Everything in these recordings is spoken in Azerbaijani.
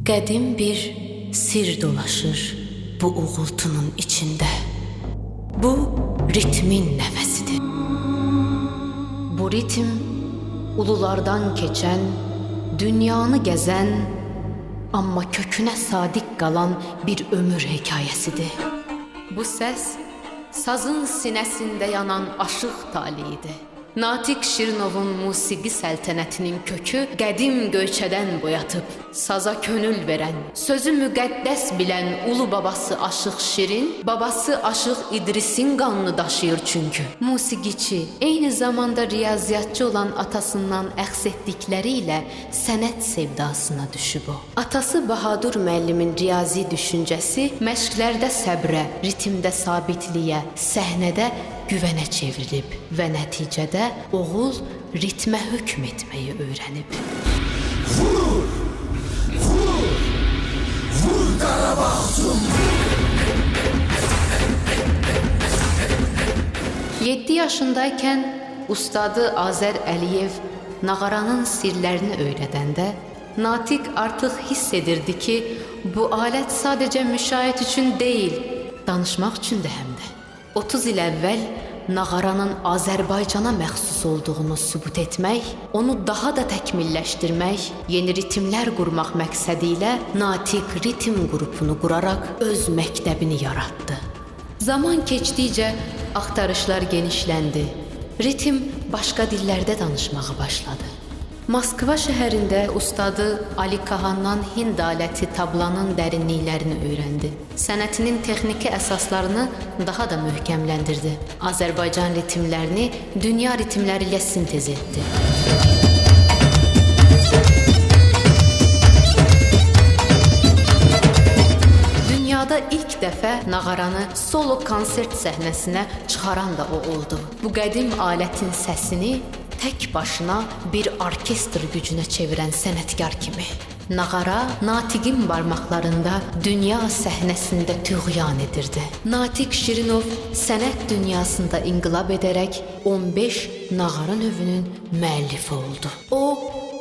Qədim bir sir dolaşır bu uğultunun içində. Bu ritmin nəfəsidir. Bu ritm ululardan keçən, dünyanı gəzən, amma kökünə sadiq qalan bir ömür hekayəsidir. Bu səs sazın sinəsində yanan aşıq taleyidir. Natiq Şirinovun musiqi səltənətinin kökü qədim Göyçədən boyatıb, saza könül verən, sözü müqəddəs bilən ulu babası Aşıq Şirin, babası Aşıq İdrisin qanını daşıyır çünki. Musiqiçi, eyni zamanda riyaziyyatçı olan atasından əxz etdikləri ilə sənət sevdasına düşüb o. Atası Bahadur müəllimin riyazi düşüncəsi məşqlərdə səbrə, ritmdə sabitliyə, səhnədə güvənə çevrilib və nəticədə oğul ritmə hökm etməyi öyrənib. Vur! Vur! Vur Qarabağ! 7 yaşındaykən ustadı Azər Əliyev nağaranın sirlərini öyrədəndə Natiq artıq hiss edirdi ki, bu alət sadəcə müşayiət üçün deyil, danışmaq üçün də həm də. 30 il əvvəl nağaranın Azərbaycana məxsus olduğunu sübut etmək, onu daha da təkmilləşdirmək, yeni ritmlər qurmaq məqsədi ilə Natiq ritm qrupunu quraraq öz məktəbini yaratdı. Zaman keçdikcə axtarışlar genişləndi. Ritm başqa dillərdə danışmağa başladı. Moskva şəhərində ustadı Ali Kahandan Hind aləti tablanın dərinliklərini öyrəndi. Sənətinin texniki əsaslarını daha da möhkəmləndirdi. Azərbaycan ritmlərini dünya ritmləri ilə sintez etdi. Dünyada ilk dəfə nağaranı solo konsert səhnəsinə çıxaran da o oldu. Bu qədim alətin səsini tək başına bir orkestr gücünə çevirən sənətkar kimi. Nağara Natiqin barmaqlarında dünya səhnəsində tüğyan edirdi. Natiq Şirinov sənət dünyasında inqilab edərək 15 nağara növünün müəllifi oldu. O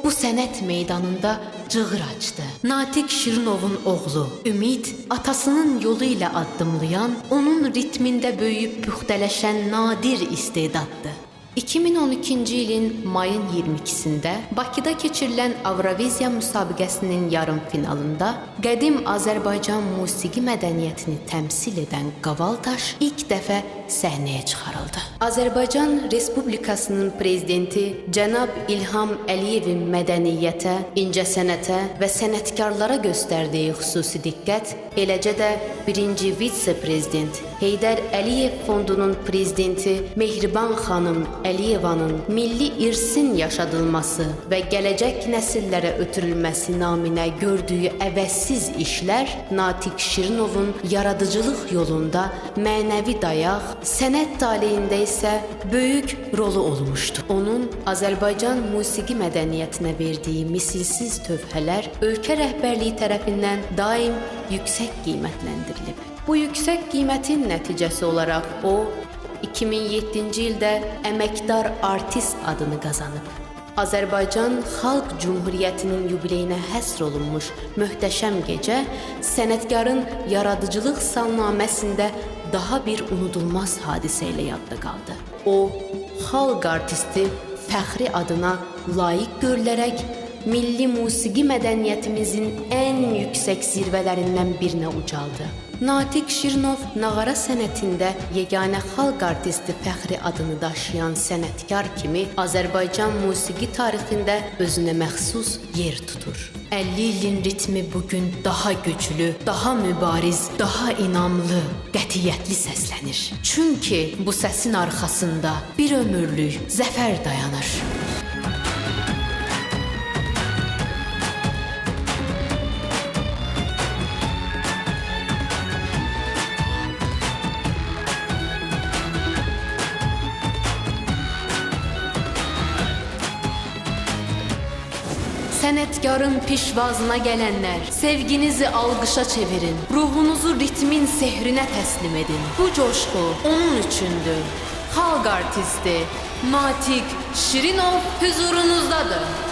bu sənət meydanında cığır açdı. Natiq Şirinovun oğlu Ümid atasının yolu ilə addımlayan, onun ritmində böyüyüb püxtələşən nadir istedaddır. 2012-ci ilin mayın 22-sində Bakıda keçirilən Avroviziya müsabiqəsinin yarım finalında qədim Azərbaycan musiqi mədəniyyətini təmsil edən Qavaltaş ilk dəfə səhnəyə çıxarıldı. Azərbaycan Respublikasının prezidenti cənab İlham Əliyevin mədəniyyətə, incəsənətə və sənətkarlara göstərdiyi xüsusi diqqət, eləcə də birinci vitse-prezident Heydər Əliyev Fondunun prezidenti Mehriban xanım Əliyevanın milli irsin yaşadılması və gələcək nəsillərə ötürülməsi naminə gördüyü əvəzsiz işlər Natiq Şirinovun yaradıcılıq yolunda mənəvi dayaq, sənət taleyində isə böyük rolu olmuşdu. Onun Azərbaycan musiqi mədəniyyətinə verdiyi misilsiz tövhələr ölkə rəhbərliyi tərəfindən daim yüksək qiymətləndirilib. Bu yüksək qiymətin nəticəsi olaraq o 2007-ci ildə əməkdar artist adını qazanıb. Azərbaycan Xalq Cümhuriyyətinin yubileyinə həsr olunmuş möhtəşəm gecə sənətkarın yaradıcılıq salnaməsində daha bir unudulmaz hadisə ilə yadda qaldı. O, xalq artisti fəxri adına layiq görülərək milli musiqi mədəniyyətimizin ən yüksək zirvələrindən birinə ucaldı. Natiq Şirinov nağara sənətində yeganə xalq artisti fəxri adını daşıyan sənətkar kimi Azərbaycan musiqi tarixində özünə məxsus yer tutur. 50 ilin ritmi bugün daha güclü, daha mübariz, daha inamlı, qətiyyətli səslənir. Çünki bu səsin arxasında bir ömürlük zəfər dayanır. Sənətkarın pişvazına gələnlər, sevginizi alqışa çevirin. Ruhunuzu ritmin sehrinə təslim edin. Bu coşqu onun üçündür. Xalq artisti Natiq Şirinov hüzurunuzdadır.